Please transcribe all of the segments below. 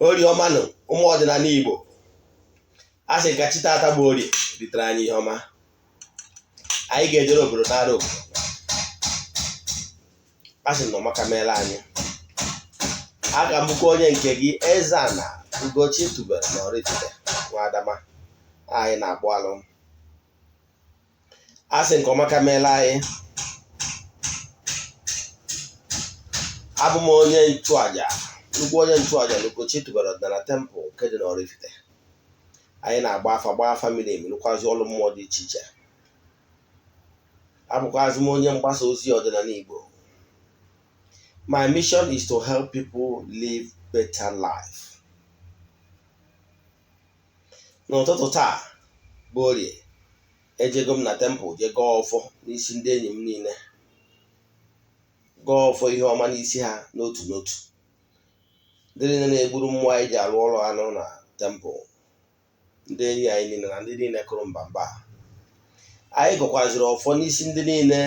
Orie ọma nụ, ụmụ ọdịnala Igbo. A sị ka chi taata bụ orie ritere anyị ihe ọma. Anyị ga-ejere obodo nara obodo. A sị na ọmaka meela anyị. Aka m bụkwa onye nke gị, Eze-Ana Ugochi tubelu na Oraifite nwa Adama. Anyị na-akpụ alụ. A sị nke ọmaka meela anyị. Abụ m onye nchụaja, nnukwu onye nchụaja na Ugochi tubelu ọdịnala temple nke dị n'Oraifite. Anyị na-agba afa, gbaa afa miri emi, rụkwazị ọrụ mmụọ dị iche iche. Abụkwazị m onye mgbasa ozi ọdịnala Igbo. My mission is to help people live better life. N'ụtụtụ taa bụ orie, ejego m na temple jee gọọ ọfọ n'isi ndị enyi m niile, gọọ ọfọ ihe ọma n'isi ha n'otu n'otu. Ndị niile na-egburu mmụọ anyị ji arụ ọrụ anụ na temple, ndị enyi anyị niile na ndị niile kụrụ mba mba. Anyị gọkwaziri ọfọ n'isi ndị niile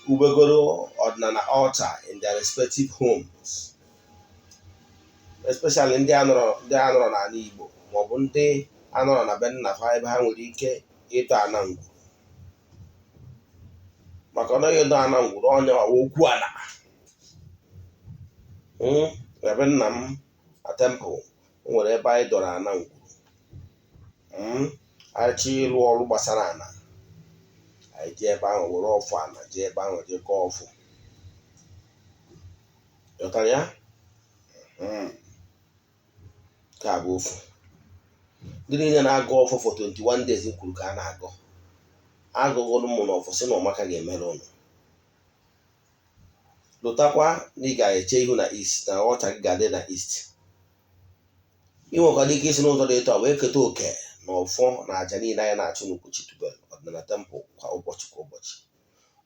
wubegoro ọdịnala altar in their respective homes, especially ndị anọrọ n'ala Igbo maọbụ ndị anọrọ na be nna fa ebe ha nwere ike ịdọ ana ngwuru, maka ọ naghị ịdọ ana ngwuru onye okwu ana. Na be nna m na temple nwere ebe anyị dọrọ ana ngwuru. Anyị chọọ ịlụ ọrụ gbasara ana, anyị jee ebe ahụ were ọfọ ana, jee ebe ahụ jee gọọ ọfọ. Ghọtara ya? Nke a bụ ofu. Ndị niile na-agọ ọfọ for 21 days kwuru ka a na-agọ, agụgụrụ m na ọfọ sị na ọmaka ga-emere ụnụ. Lụtakwa na ị ga-eche ihu na east, na altar gị ga-adị na east. Ị nwekwara ike isi n'ụzọ dị etu a wee keta oke na ọfọ na aja niile anyị na-achụ n'Ugochi tubelu ọdịnala temple kwa ụbọchị kwa ụbọchị.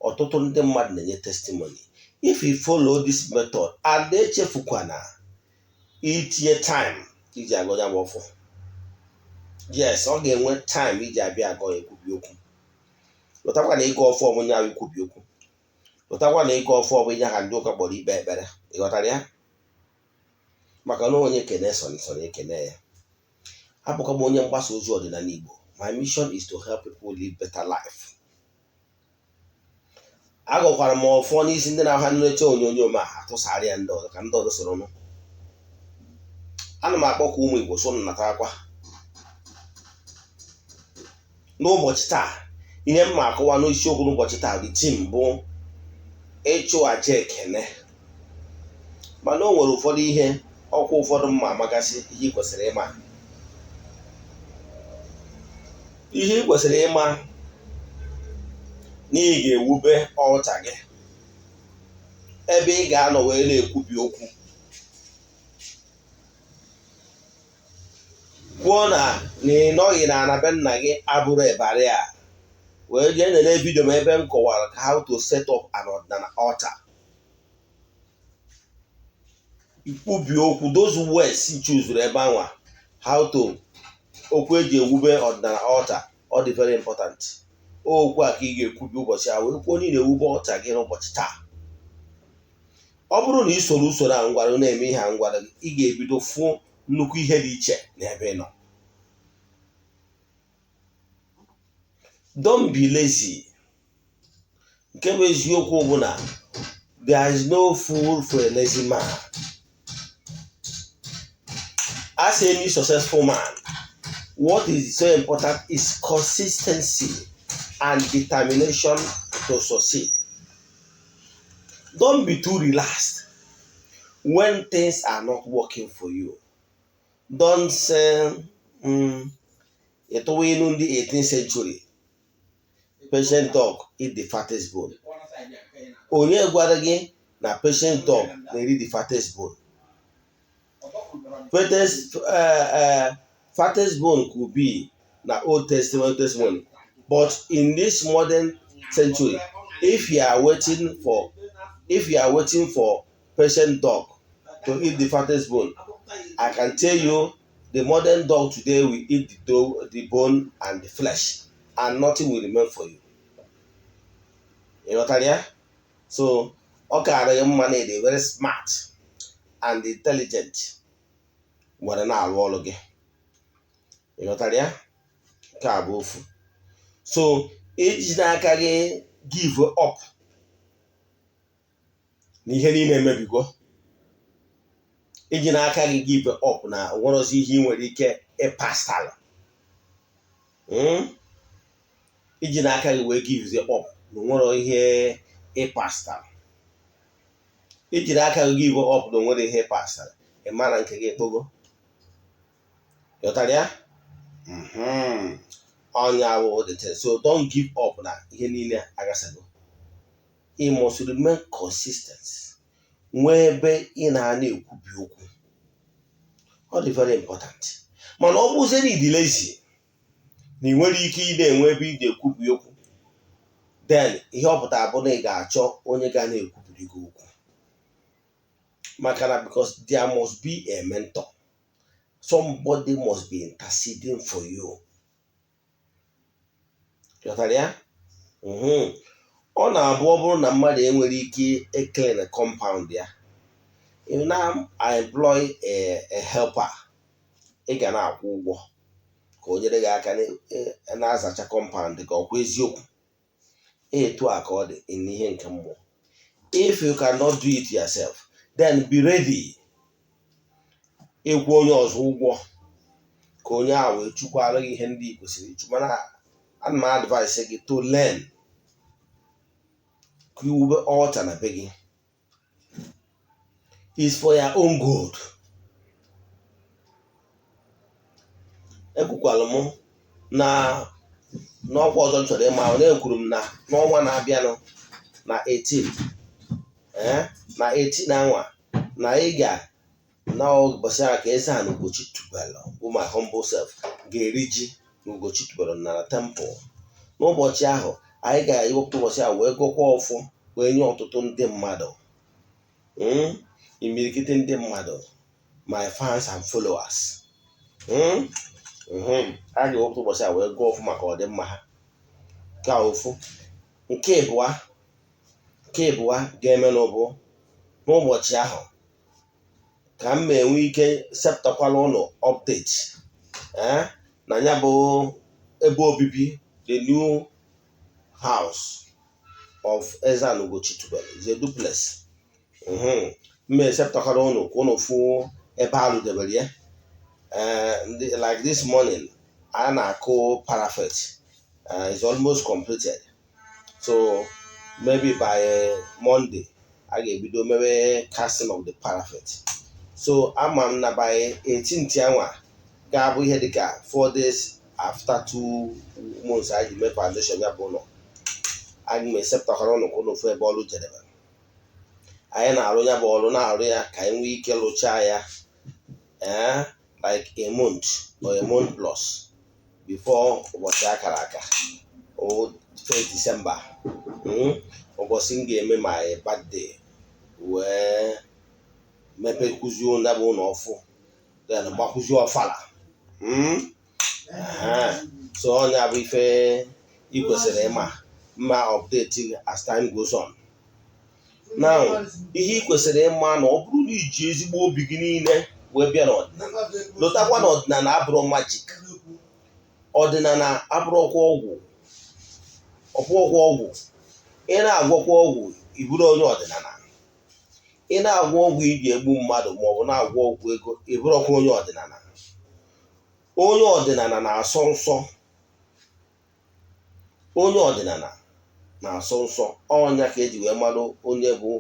Ọtụtụ ndị mmadụ na-enye testimony if you follow this method. And echefukwana itinye time iji agọ ya bụ ọfọ. Yes, ọ ga-enwe time iji abịa agọ ya, ekwubi okwu. Lụtakwa na ịgọ ọfọ bụ nya ikwubi okwu. Lụtakwa na ịgọ ọfọ bụ ihe ha ndị ụka kpọrọ ikpe ekpere. Ịghọtara ya? Maka na onye kene sọrọ sọrọ ekene ya. Abụkwa m onye mgbasa ozi ọdịnala Igbo. My mission is to help people live better life. Agọkwara m ọfọ n'isi ndị na-ahụ nlecha onyonyo ma atụsara ya ndị ọzọ ka ndị ọzọ soro nụ. Ana m akpọkọ ụmụ Igbo so nnata akwa n'ụbọchị taa. Ihe m ma akọwa n'isiokwu n'ụbọchị taa dị theme bụ ịchụ aja ekene. Mana o nwere ụfọdụ ihe ọkwa ụfọdụ mma amagasị ihe ị kwesịrị ịma. Ihe ị kwesịrị ịma na ị ga-ewube altar gị ebe ị ga-anọ wee na-ekwubi okwu, kwuo na na ị nọghị na ana be nna gị abụrụ ebara ya wee jee nene video m ebe m kọwara ka how to set up an ọdịnala altar. Ikwubi okwu, those words chuzuru ebe anwa, how to okwu eji ewube ọdịnala altar, ọ dị very important. Okwu a ka ị ga-ekwubi ụbọchị a wee kwuo na ị na-ewube altar gị n'ụbọchị taa. Ọ bụrụ na ị soro usoro a ngwara na-eme ihe a ngwara gị, ị ga-ebido fụ nnukwu ihe dị iche n'ebe ị nọ. Don't be lazy. Nke bụ eziokwu bụ na there is no food for a lazy man. As any successful man, what is so important is consistency and determination to succeed. Don't be too relaxed when things are not working for you. Don't say, ịtụwa ilu ndị 18th century, "Patient dog eat the fattest bone." Onye gwara gị na patient dog na-eri the fattest bone? Fattest bone could be na Old Testament testimony, but in this modern century, if you are waiting for patient dog to eat the fattest bone, I can tell you the modern dog today will eat the bone and the flesh, and nothing will remain for you. Ị ghọtara ya? So ọ kaara gị mma na ịdị very smart and intelligent. Were na-arụ ọrụ gị. Ị ghọtara ya? Nke a bụ ofu. So iji n'aka gị give up na ihe niile emebigo, iji n'aka gị give up na nwerozi ihe ị nwere ike ịpastalụ, iji n'aka gị wee give up na onwere ihe ịpastalụ, ijiri aka gị give up na onwere ihe ịpastalụ, ị mara nke gị ekpogo. Ghọtara ya? Ọnya wụ the thing. So don't give up na ihe niile agasago. You must remain consistent, nwee ebe ị na-ana ekwubi okwu. Ọ dị very important. Mana ọ bụzie na ịdị lazy, na ị nwere ike ị na-enwe ebe ị ga-ekwubi okwu, then ihe ọ pụtara bụ na ị ga-achọ onye ga na-ekwubiri gị okwu, maka na because there must be a mentor, somebody must be interceding for you. Ghọtara ya? Ọ na-abụ, ọ bụrụ na mmadụ enwere ike eclean compound ya, you now employ a helper. Ị ga na-akwụ ụgwọ ka o nyere gị aka na-azacha compound ka ọkwa eziokwu. Etu a ka ọ dị n'ihe nke mmụọ. If you cannot do it yourself, then be ready ịkwụ onye ọzọ ụgwọ ka onye a wee chukwara gị ihe ndị ị kwesịrị ịchụ. Mana ana m advise gị to learn ka iwube altar na be gị is for your own good. Ekwukwala m na n'ọkwa ọzọ m chọrọ ịma, na ekwuru m na n'ọnwa na-abịanụ na 18, na 18 anwa, na ị ga na ụbọchị a ka eze a na Ugochi tubelu bụ my humble self ga-eri ji na Ugochi tubelu na temple. N'ụbọchị ahụ, anyị ga-ewepụta ụbọchị a wee gụkwa ọfọ, wee nye ọtụtụ ndị mmadụ, imirikiti ndị mmadụ, my fans and followers. A ga-ewepụta ụbọchị a wee gụọ ọfọ maka ọdịmma ha. Ka ofu nke ịbụa ga-eme n'ụbụ n'ụbọchị ahụ ka m ma enwe ike sepụtakwala ụlọ update na ya bụ ebe obibi, the new house of Eze-Ana Ugochi tubelu is a duplex. M esepụtakwara ụnụ ka ụnụ fụ ebe a rụdebere ya. Like this morning, a na-akụ parapet, is almost completed, so maybe by Monday a ga-ebido mewe casting of the parapet. So ama m na by 18th anwa ga-abụ ihe dịka 4 days after 2 months anyị ji mee foundation ya bụ ụlọ. Anyị ma esepụtakwara ụnụ ka ụnụ fụ ebe ọrụ jedebe. Anyị na-arụ ya bụ ọrụ, na-arụ ya ka anyị nwee ike rụchaa ya like a month or a month plus before ụbọchị akara aka o 1st December, ụbọchị m ga-eme my birthday, wee mepekwuzie ya bụ ụlọ ọfụ, then gbakwuzie ọfala. So ọnya bụ ife ị kwesịrị ịma mma update as time goes on. Now, ihe ị kwesịrị ịma na ọ bụrụ na iji ezigbo obi gị niile wee bịa n'ọdịnala, lụtakwa na ọdịnala abụrụ magic. Ọdịnala abụrụkwa ọgwụ, ọbụọkwa ọgwụ. Ị na-agwọkwa ọgwụ, ị bụrụ onye ọdịnala. Ị na-agwọ ọgwụ iji egbu mmadụ maọbụ na-agwọ ọgwụ ego, ị bụrụkwa onye ọdịnala. Onye ọdịnala na-asọ nsọ. Onye ọdịnala na-asọ nsọ. Ọnya ka eji wee marụ onye bụ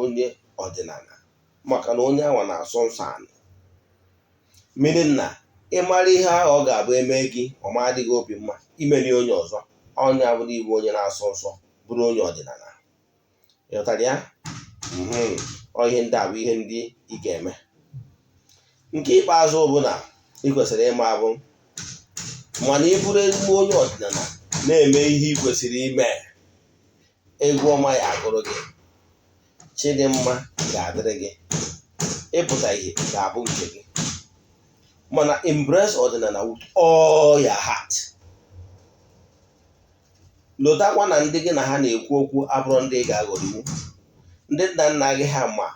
onye ọdịnala, maka na onye anwa na-asọ nsọ anị, meaning na ịmara ihe ahụ ọ ga-abụ eme gị, ọ ma adịghị obi mma imeri onye ọzọ. Ọnya bụrụ ịbụ onye na-asọ nsọ, bụrụ onye ọdịnala. Ịghọtara ya? Ọ ihe ndị a bụ ihe ndị ị ga-eme. Nke ikpeazụ bụ na ị kwesịrị ịma bụ mana ị bụrụ ezigbo onye ọdịnala na-eme ihe ị kwesịrị ime, egwu ọma ya agụrụ gị, chidimma ga-adịrị gị, ịpụta ihe ga-abụ nke gị. Mana embrace ọdịnala with all your heart. Lotakwa na ndị gị na ha na-ekwu okwu abụrụ ndị ị ga-aghọrọ. Ndị nna nna gị ha ma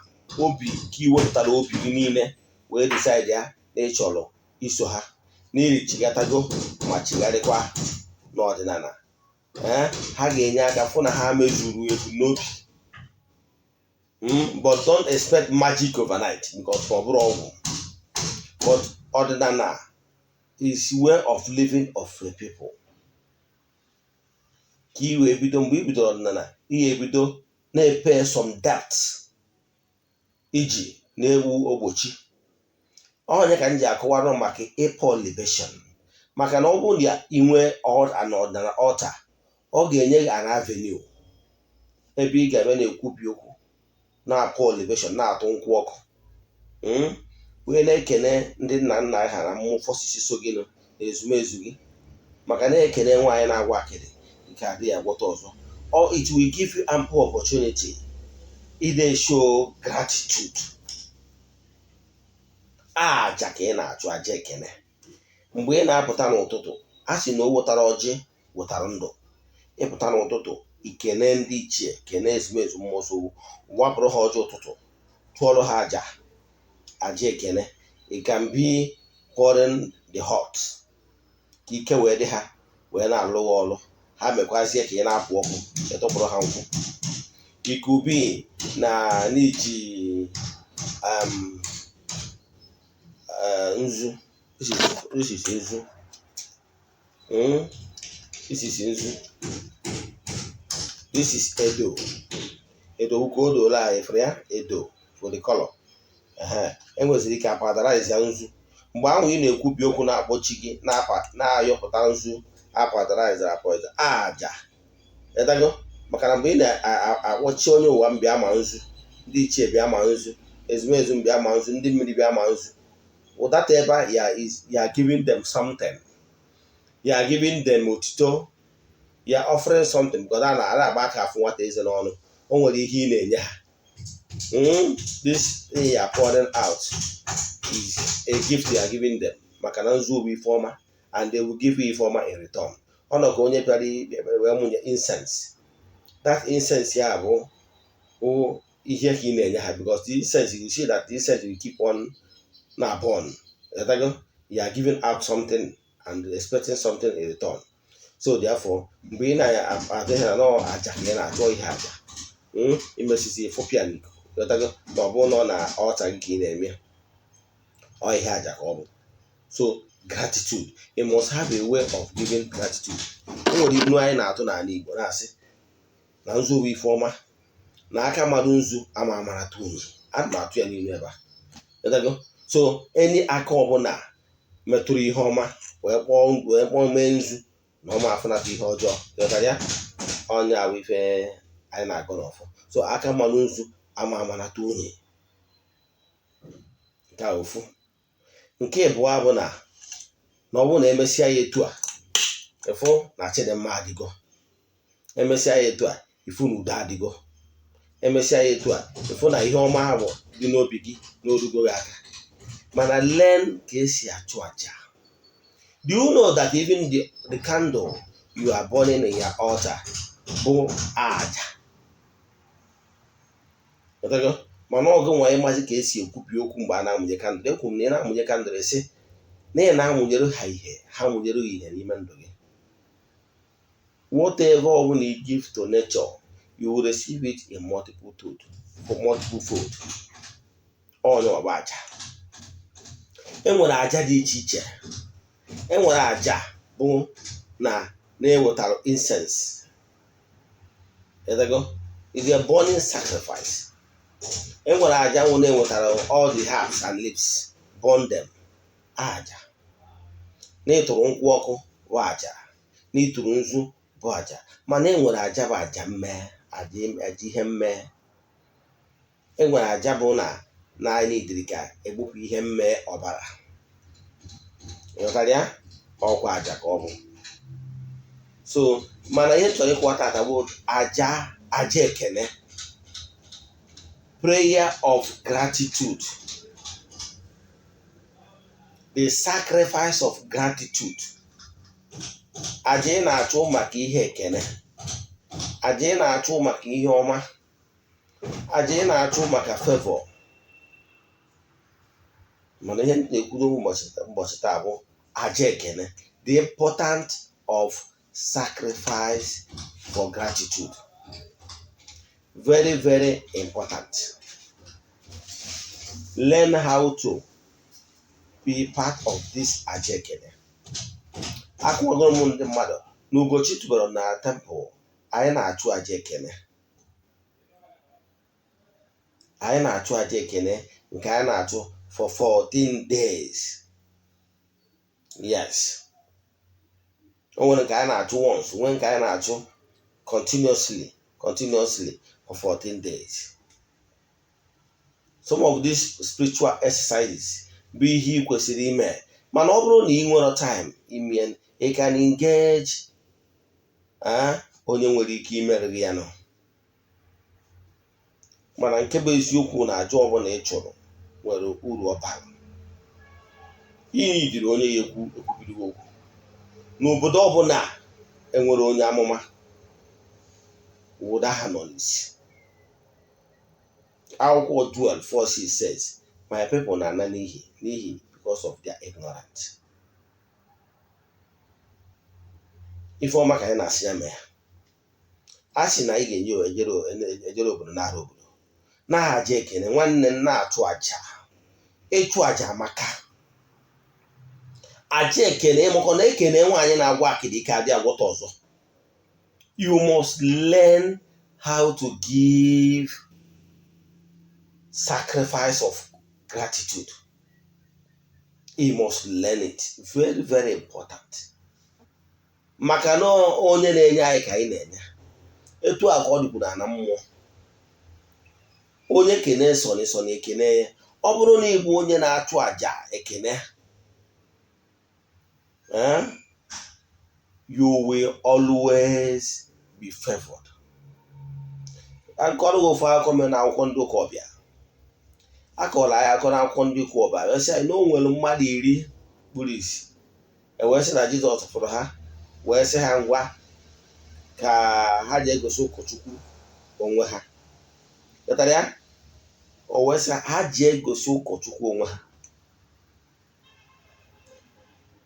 obi ka ị wepụtara obi gị niile wee decide ya. Na ị chọrọ iso ha n'iri chigatago ma chigharịkwa n'ọdịnala, ee, ha ga-enye aka fụ na ha mezuru ebumnobi. But don't expect magic overnight, because ọ bụrụ ọgwụ. But ọdịnala is way of living of a people. Ka ị wee bido, mgbe ị bidoro ọdịnala, ihe ebido na-epay some debt iji na-ewu ogbochi. Onye ka m ji akọwara maka ịpour libation, maka na ọ bụrụ na ị nwee an ọdịnala altar, ọ ga-enye gị an avenue ebe ị ga-ebe na-ekwubi okwu, na-apour libation, na-atụ nkwụ ọkụ, wee na-ekene ndị nna nna ha na mmụọ forces so gị na ezumezu gị, maka na-ekene nwaanyị na-agwa akịrị nke adịghị agwọta ọzọ. Or it will give you ample opportunity ide show gratitude. Aja ka ị na-achụ, aja ekene. Mgbe ị na-apụta n'ụtụtụ, a sị na o wetara ọjị, wetara ndụ. Ịpụta n'ụtụtụ, ikene ndị ichie, kene ezumezu mmụọ so, wapụrụ ha ọjị ụtụtụ, tụọrọ ha aja, aja ekene. It can be pouring the hot ka ike wee dị ha wee na-alụ gị ọlụ ha, mekwazie ka ị na-apụ ọkụ, ịtụpụrụ ha nkwụ. It could be na n'iji nzu. This is nzu. This is nzu. This is edo. Edo ka o doola anyị fere ya edo for the color. Enweziri ike apowderize ya nzu. Mgbe ahụ ị na-ekwubi okwu, na-akpọchi gị, na-ayọpụta nzu apowderize apowderize aja ịdago, maka na mgbe ị na-akpọchi onye ụwa m, bịa ma nzu, ndị ichie bịa ma nzu, ezumezu m bịa ma nzu, ndị mmiri bịa ma nzu, ụdata ebe a, ya is you are giving them something, you are giving them otito, you are offering something, because a na-ara agba aka afụ nwata eze n'ọnụ. O nwere ihe ị na-enye ha. This thing you are pouring out is a gift you are giving them, maka na nzu bụ ife ọma and they will give you ife ọma in return. Ọ nọ ka onye bịara ikpe ekpere wee mụnye incense. That incense ya bụ ihe ka ị na-enye ha, because the incense, you see that the incense will keep on na burn. Ịghọtago? You are giving out something and expecting something in return. So therefore, mgbe ị na-adịghị na nọọ aja ka ị na-achọ ihe aja, imesisi fụpịa n'ikuku. Ịghọtago? Ma ọ bụ nọ na ọta gị ka ị na-eme ọ, ihe aja ka ọ bụ. So gratitude, you must have a way of giving gratitude. O nwere inu anyị na-atụ n'ala Igbo na-asị na nzu bụ ife ọma, na aka mmadụ nzu ama amara tụ unyi. Ana m atụ ya n'ilu ebe a. Ịghọtago? So any aka ọbụla metụrụ ihe ọma wee kpọọ mee nzu na ọma afụnata ihe ọjọọ. Ịghọtara ya? Ọnya bụ ife anyị na-agụ n'ọfọ. So aka mmanụ nzu ama amanata unyi. Nke a ofu. Nke ịbụọ bụ na ọ bụrụ na emesịa ya etu a, ịfụ na chidimma adịgo. Emesịa ya etu a, ịfụ na udo adịgo. Emesịa ya etu a, ịfụ na ihe ọma ahụ dị n'obi gị n'orugo gị aka. Mana learn ka esi achụ aja. Do you know that even the candle you are burning in your altar bụ aja? Ghọtago? Mana ọgụ nwa ịmazi ka esi ekwubi okwu mgbe a na-amụnye candle. Ekwu m na ị na-amụnye candle, esi na ị na-amụnyere ha ihe, ha mụnyere gị ihe n'ime ndụ gị. Whatever ọbụla you give to nature, you will receive it in multiple fold, for multiple fold. Onye ọgba aja, enwere aja dị iche iche. Enwere aja bụ na na-ewetara incense. Ịdago? Is a burning sacrifice. Enwere aja nwụ na-ewetara all the herbs and leaves, burn them, aja. Na ịtụrụ nkwụ ọkụ bụ aja, na ịtụrụ nzu bụ aja. Mana enwere aja bụ aja mmee, aja ihe mmee. Enwere aja bụ na anyị dịrị ka egbupụ ihe mmee ọbara. Ịghọtara ya? Ọkwa aja ka ọ bụ. So mana ihe m chọrọ ịkwụwa tata bụ aja ekene, prayer of gratitude, the sacrifice of gratitude. Aja ị na-achụ maka ihe ekene, aja ị na-achụ maka ihe ọma, aja ị na-achụ maka favor. Mana ihe m na-ekwu n'ụbọchị taa bụ aja ekene, the importance of sacrifice for gratitude. Very, very important. Learn how to be part of this aja ekene. Akụwagoro m ndị mmadụ na Ugochi tubelu na temple, anyị na-achụ aja ekene. Anyị na-achụ aja ekene nke anyị na-achụ for 14 days. Yes, o nwere nke anyị na-achụ once, nwee nke anyị na-achụ continuously, continuously for 14 days. Some of these spiritual exercises bụ ihe ị kwesịrị ime, mana ọ bụrụ na ị nwere time ime, ị can engage onye nwere ike imerụ gị ya nọ. Mana nke bụ eziokwu na aja ọbụla ị chụrụ nwere uru ọ bara. Ihe jiri onye ya ekwu ekwubiri okwu n'obodo ọbụla enwere onye amụma ụda ha nọ n'isi. Akwụkwọ Joel 4:6 says, "My people na-ana n'ihi n'ihi because of their ignorance." Ife ọma ka anyị na-asị ya mee. A sị na anyị ga-enye ejere obodo na-arụ obodo na-aja ekene. Nwanne m, na-achụ aja, ịchụ aja amaka. Aja ekene, ịmụkọ na ekene nwaanyị na-agwa akịdị ike adị agwọta ọzọ. You must learn how to give sacrifice of gratitude. You must learn it. Very, very important. Maka na onye na-enye anyị ka anyị na-enye. Etu a ka ọ dịkwuru na mmụọ. Onye kene sọnị sọnị ekene ya. Ọ bụrụ na ị bụ onye na-achụ àjà ekene, you will always be favored. Akọrọ gị ofu akụkọ mere na akwụkwọ ndị ụka ọbịa. Akọrọ anyị akọ n'akwụkwọ ndị ụka ọbịa, wee sị anyị na o nwere mmadụ 10 kpuru ìsì. E wee sị na Jizọs fụrụ ha, wee sị ha ngwa, ka ha ji egosi ụkọchukwu onwe ha. Ghọtara ya? O wee sị ha ji egosi ụkọchukwu onwe ha.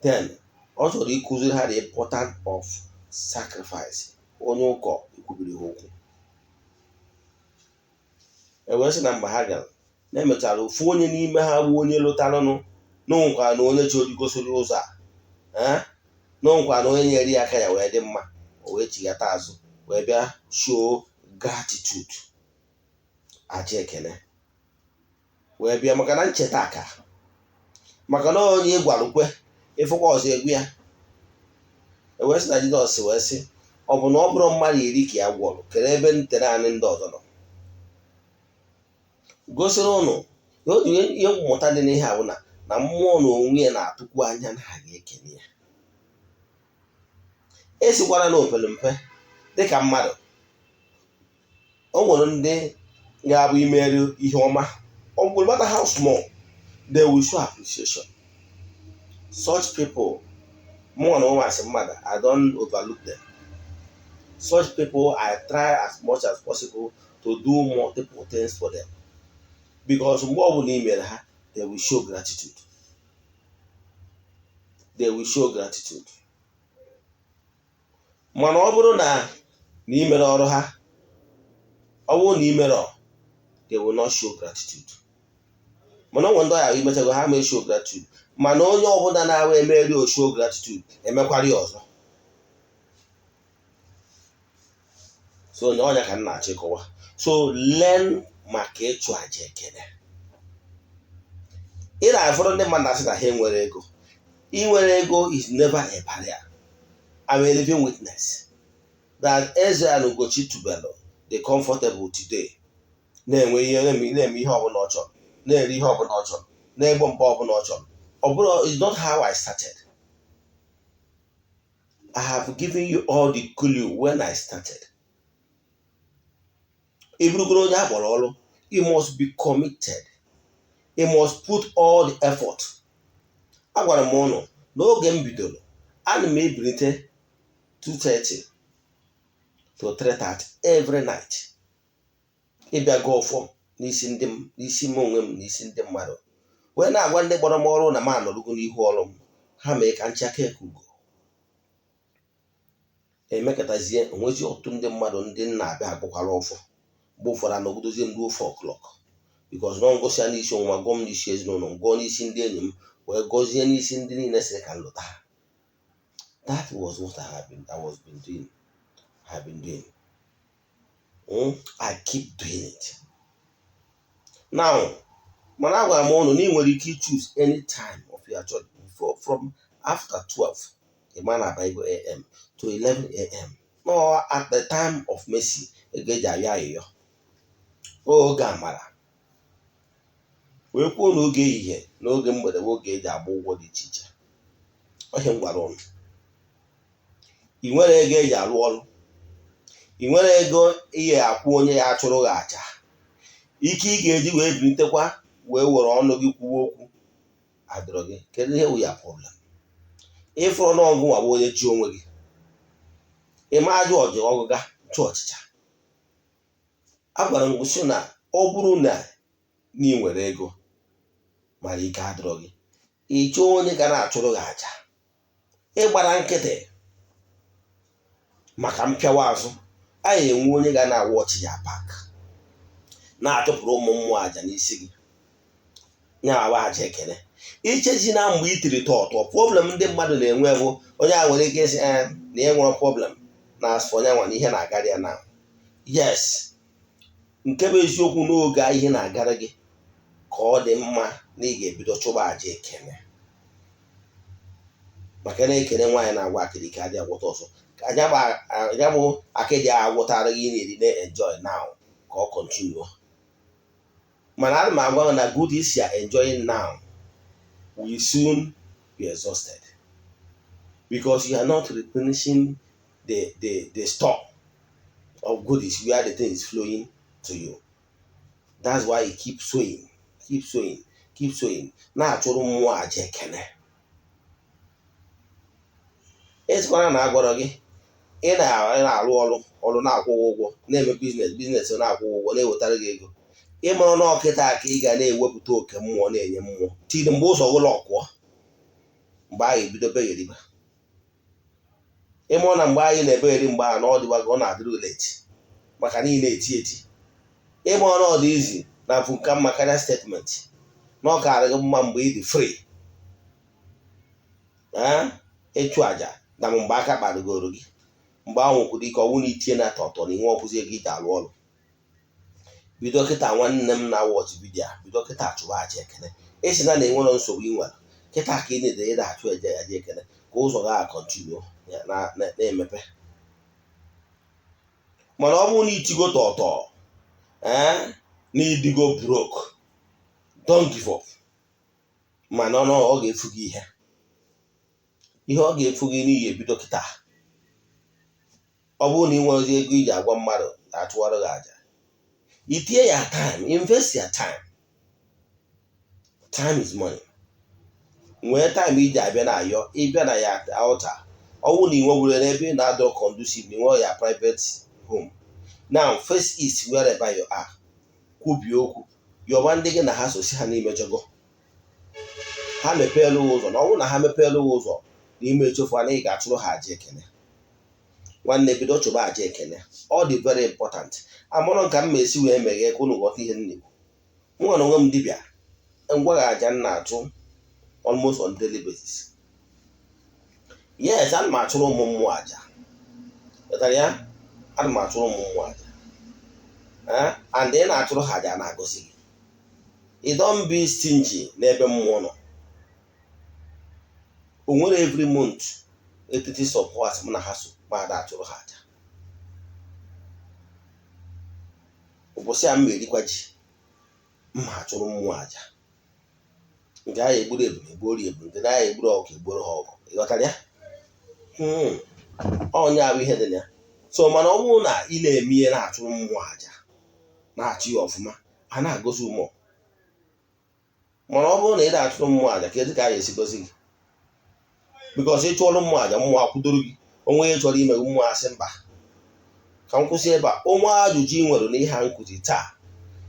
Then ọ chọrọ ịkụziri ha the importance of sacrifice. Onye ụkọ ekwubiri ha okwu. E wee sị na mgbe ha gara, na emechara, ofu onye n'ime ha bụ onye lụtaranụ, na onwekwara na onye chọrọ igosiri ụzọ a, na onwekwara na onye nyere ya aka ya wee dị mma. O wee chighata azụ, wee bịa show gratitude, aja ekene, wee bịa maka na ncheta aka, maka na onye gwara kwe ịfụkwa ọzọ egwu ya. E wee sị na Jizọs wee sị, ọ bụ na ọ bụrụ mmadụ 10 ka ya gwọrọ, kere ebe ntere anyị ndị ọzọ nọ? Gosiri ụnụ otu ihe mmụta dị n'ihe a bụ na mmụọ na onwe ya na-atụkwu anya na ha ga-ekene ya. Esikwara na opere mpe dịka mmadụ, o nwere ndị ga-abụ imerụ ihe ọma, no matter how small, they will show appreciation. Such people, mụ na onwe asị mmadụ, I don't overlook them. Such people, I try as much as possible to do multiple things for them, because mgbe ọbụla i mere ha, they will show gratitude. They will show gratitude. Mana ọ bụrụ na ị mere ọrụ ha, ọ bụrụ na ị mere, they will not show gratitude. Mana ọ nwere ndị ọya imechago ha mee show gratitude. Mana onye ọbụla na-awa emeri o show gratitude, emekwara ya ọzọ. So onye ọnya ka m na-achọ ịkọwa. So learn maka ịchụ aja ekele. Ị na-afọrọ ndị mmadụ na-asị na ha enwere ego. Inwere ego is never a barrier. I'm a living witness that Eze and Ugochi Tubelu dị comfortable today, na-enwe ihe, na-eme ihe ọbụla ọ chọrọ, na-eri ihe ọbụla ọ chọrọ, na-egbo mkpa ọbụla ọ chọrọ. Ọ bụrụ is not how I started. I have given you all the clue when I started. Ị bụrụgoro onye a kpọrọ ọrụ, you must be committed. You must put all the effort. Agwara m ụnụ n'oge m bidoro, ana m ebilite 2:30 to 3:30 every night ịbịa gọọ ọfọ n'isi ndị m, n'isi m onwe m, n'isi ndị mmadụ. Wee na-agwa ndị kpọrọ m ọrụ na m anọrụgo n'ihu ọrụ m, ha mee ka nchaka ekugo emekọtazie. Onwezi ọtụtụ ndị mmadụ, ndị nna abịa agụkwara ọfọ. Mgbe ụfọdụ anọgidozie m ruo 4 o'clock, because na ngọsi ya n'isi onwe, gụọ m n'isi ezinụlọ m, gụọ n'isi ndị enyi m, wee gọzie n'isi ndị niile sịrị ka m lụta ha. That was what I have been doing. I keep doing it now. Mana agwara m ụnụ na ị nwere ike choose any time of your choice before, from after 12 ịma na Bible am to 11 a.m., no, at the time of mercy, ego eji arịọ ayịyọ, oge amara, wee kwuo na oge ehihie na oge mgbede bụ oge eji agba ụgwọ dị iche iche. Ọhịa m gwara ụnụ, ị nwere ego eji arụ ọrụ, ị nwere ego ihe akwụ onye ya achụrụ gị aja, ike ị ga-eji wee bilitekwa wee were ọnụ gị kwuwe okwu adịrọ gị. Kedu ihe wụ ya problem? Ịfụrụ n'ọgụ nwa bụ onye ji onwe gị, ịma ajụ ọjị ọgụga chụ ọchịcha. Agwara m gị sị na ọ bụrụ na ị nwere ego mana ike adịrọ gị, ị chọọ onye ga na-achụrụ gị aja. Ịgbara nkịtị maka mpịawa azụ, anyị enwe onye ga na-awụ ọchị ya pak na-atụpụrụ ụmụ mmụọ aja n'isi gị, nyawa aja ekele. Ichezi na mgbe i tiri tọtọ, problem ndị mmadụ na-enwe bụ onye a nwere ike ịsị na e nwere problem na asụ onye nwa na ihe na-agara ya na. Yes, nke bụ eziokwu, n'oge a ihe na-agara gị ka ọ dị mma na ị ga-ebido chụba aja ekele, maka na ekele nwaanyị na-agwa akịrịka adị agwọta ọzọ. Ka ya bụ akịdị agwọtara gị, na-eri na-enjoy now, ka ọ continue. Mana ana m agwa gị na goodies you are enjoying now will soon be exhausted, because you are not replenishing the store of goodies where the thing is flowing to you. That's why you keep sowing, keep sowing, keep sowing, na-achụrụ mmụọ aja ekene. Ịsịkwara na agwọrọ gị, ị na-arụ ọrụ, ọrụ na-akwụ ụgwọ, na-eme business, business na-akwụ ụgwọ, na-ewetara gị ego. Ịmụrụ na ọkịta ka ị ga na-ewepụta oke mmụọ na-enye mmụọ tiri mgbe ụzọ ụlọ ọkụọ, mgbe ahụ ebido begheriba. Ịmụọ na mgbe anyị na-ebegheri, mgbe ahụ na ọ dịwago, ọ na-adịrị late, maka na ị na-eti eti. Ịmụọ na ọ dị izi na nka mma karịa statement na ọ kaara gị mma mgbe ị dị free ịchụ àjà na mgbe aka kparịgoro gị. Mgbe ahụ nwekwara ike ọnwụ na itinye na tọtọ na inwe ọkwụzi ego iji arụ ọrụ. Bido kịta, nwanne m na watch video, bido kịta chụba aja ekele. Esi na na enwere nsogbu ị nwere kịta ka ị na-ede ịda achụ eje aja ekele, ka ụzọ ga continue na-emepe. Mana ọ bụrụ na itigo tọtọ, ee, na idigo broke, don't give up. Mana ọ ga-efu gị ihe, ihe ọ ga-efu gị n'ihi ebido kịta. Ọ bụrụ na ị nwere ego iji agwa mmadụ achụwara gị aja, itinye ya time, invest your time. Time is money. Nwee time iji abịa na ayọ, ịbịa na ya altar. Ọ bụrụ na ị nwewere n'ebe ị na-adọ conducive, na ị nwere ya private home, now face east wherever you are, kwubie okwu, yọba ndị gị na ha sosi ha n'imejọgọ ha mepeelu ụzọ. Na ọ bụrụ na ha mepeelu ụzọ n'ime echefu na ị ga-achụrụ ha aja ekele. Nwanne, bido chụba aja ekele, ọ dị very important. Amụrụ nka m ma esi wee meghee ka unu ghọta ihe m na-ekwu. Mụ nwere onwe m dibịa ngwa gị aja m na-achụ almost on daily basis. Yes, ana m achụrụ ụmụ mmụọ aja. Ghọtara ya? Ana m achụrụ ụmụ mmụọ aja. And ị na-achụrụ ha aja, na-agọzi gị. You don't be stingy n'ebe mmụọ nọ. O nwere every month etiti support m na ha so ma ada achụrụ ha aja. Ụbọchị a m erikwa ji, mma achụrụ mmụọ aja nke agha egburu ebu, egbuori ebu, nke na agha egburu ọkụ, egburu ha ọkụ. Ịghọtara ya? Onye ahụ ihe dị na ya. So mana ọ bụrụ na ị na-eme ihe, na-achụrụ mmụọ aja, na-achụ ya ọfụma, a na-agọzi mmụọ. Mana ọ bụrụ na ị na-achụrụ mmụọ aja, ka ezi ka a ga-esi gozi gị? Because ị chụọrọ mmụọ aja, mmụọ akwụdoro gị. Onwe ihe chọrọ ime, mmụọ asị mba. Ka m kwụsị ebe a. Onwe ajụjụ ị nwere na ihe a nkụzi taa,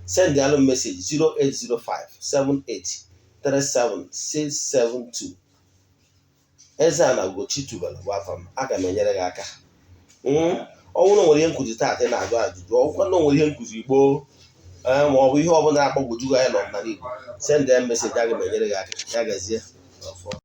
send alụ message 0805 78 37672. Eze-Ana Ugochi tubelu bụ afa m. Aga m enyere gị aka. Ọ bụrụ na o nwere ihe nkụzi taata ị na-ajụ ajụjụ, ọ bụkwa na o nwere ihe nkụzi gboo, ma ọ bụ ihe ọbụla na-agbagwoju gị anya n'ọdịnala Igbo, send ya message, aga m enyere gị aka. Ya gazie.